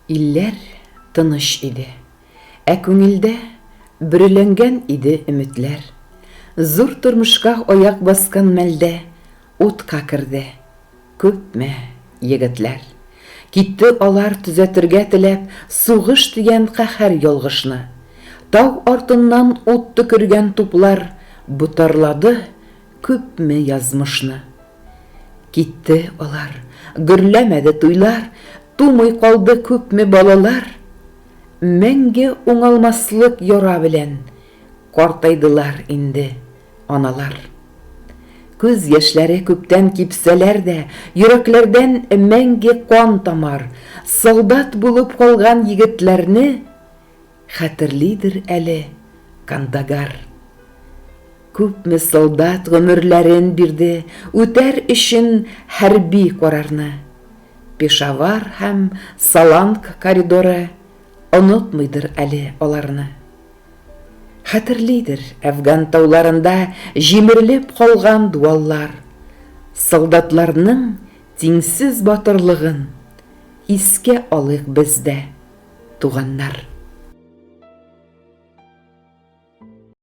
Илләр тыныч иде. Ә күңелдә бөреләнгән иде өметләр. Зур тормышка аяк баскан мәлдә утка керде күпме егетләр. Китте алар төзәтергә теләп сугыш дигән каһәр ялгышны. Тау артыннан ут төкергән туплар ботарлады күпме язмышны. Китте алар, гөрләмәде туйлар, тумый калды күпме балалар. Мәңге уңалмаслык яра белән картайдылар инде аналар. Күз яшьләре күптән кипсәләр дә, йөрәкләрдән мәңге кан тамар. Солдат булып калган егетләрне хәтерлидер әле Кандагар. Күпме солдат гомерләрен бирде үтәр өчен хәрби карарны. Пешавар һәм Саланг коридоры онытмыйдыр әле аларны. Хәтерлидер Әфган тауларында җимерелеп калган дуаллар, солдатларның тиңсез батырлыгын искә алыйк без дә, туганнар.